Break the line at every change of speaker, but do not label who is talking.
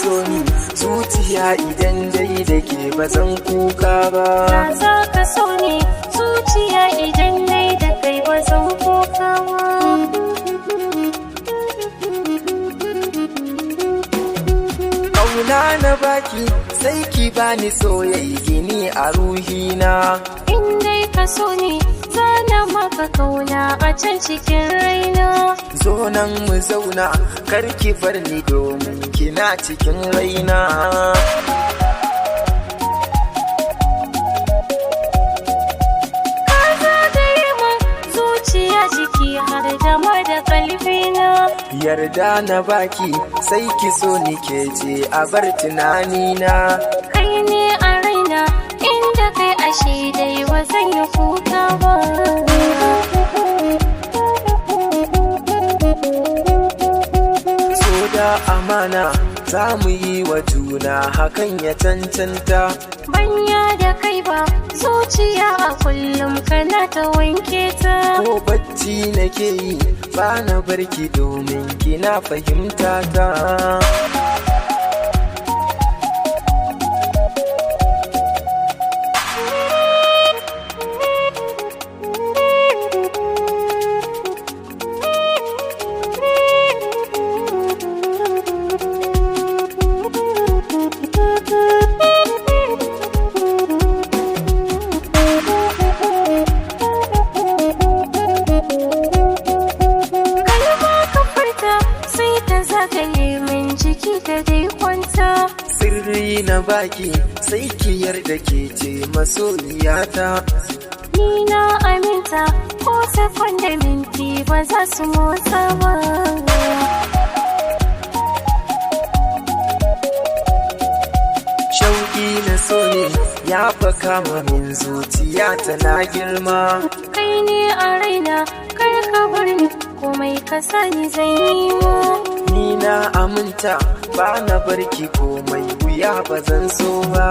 so ni zuciya idan dai da ke ba zan kuka ba.
Da za ka so ni zuciya idan dai da kai ba zan kuka ba.
Kauna na baki, sai ki bani soyayya gini a ruhina.
In dai ka so ni, zana maka kauna a can cikin raina.
Zo nan mu zauna, kar ki bar ni domin kina cikin raina.
Ka zagaye min zuciya, jiki har da ma da kalbina.
Yarda na baki, sai ki so ni, ke ce a bar tunanina.
Kai ne a raina, inda kai ashe dai ba zan yi kuka ba.
So da amana za mu yi wa juna, hakan ya cancanta.
Banya da kai ba zuciya, a kullum kana ta wanke ta.
Ko bacci nake yi ba na barki domin kina fahimta ta.
Kalma ka furta sai ta zagaye min jiki ta dai kwanta.
Sirri na baki, sai ki yarda ke ce masoyiyata.
Ni na aminta, ko sakon da minti ba za su motsa ba.
Shauki na so ne ya fa kama min zuciya, tana girma.
Kai ne a raina, kar ka bar ni, komai ka sani zan yi wa.
Ni na aminta ba na barki, komai wuya ba zan so ba.